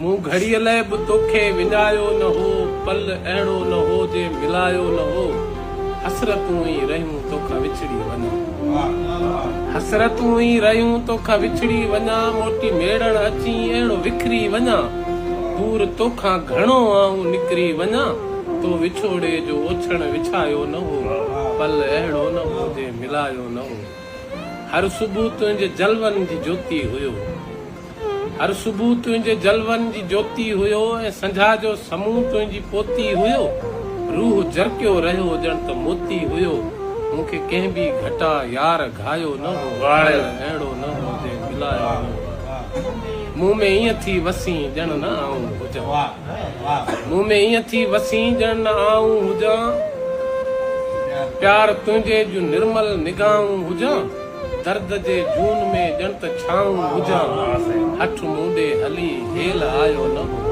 مون گهڙيء لئه به توکي وڃايو نه هو، پل اهڙو نه هو جي ملايو نه هو، حسرتون ئي رهيون توکان وڇڙي وڃان. حسرتون ئي رهيون توکان وڇڙي وڃان، موٽي ميڙڻ اچين اهڙو وکري وڃان، دور توکان گهڻو آئون نڪري وڃان، تو وڇوڙي جو اوڇڻ وڇايو نه هو، پل اهڙو نه هو جي ملايو نه هو. هر صبح تنهنجي جلون جي جوتي هيو. هر صبح تنهنجي جلون جي جوتي هيو ۽ سنجها جو سمون تنهنجي پوتي هيو روح جرڪيو رهيو ڄڻ ته موتي هيو مون کي ڪنهن به گهٽا يار گهايو نه هو پل اهڙو نه هو جنهن ملايو نه هو مون ۾ ائين ٿي وسين ڄڻ نه آئون هجان مون ۾ ائين ٿي وسين ڄڻ نه آئون هجان پيار تنهنجي جون نرمل نگاهون هجان. درد جي جون ۾ ڄڻ ته ڇانو هجان، هٺ مون ڏي هلي هيل آيو نه هو.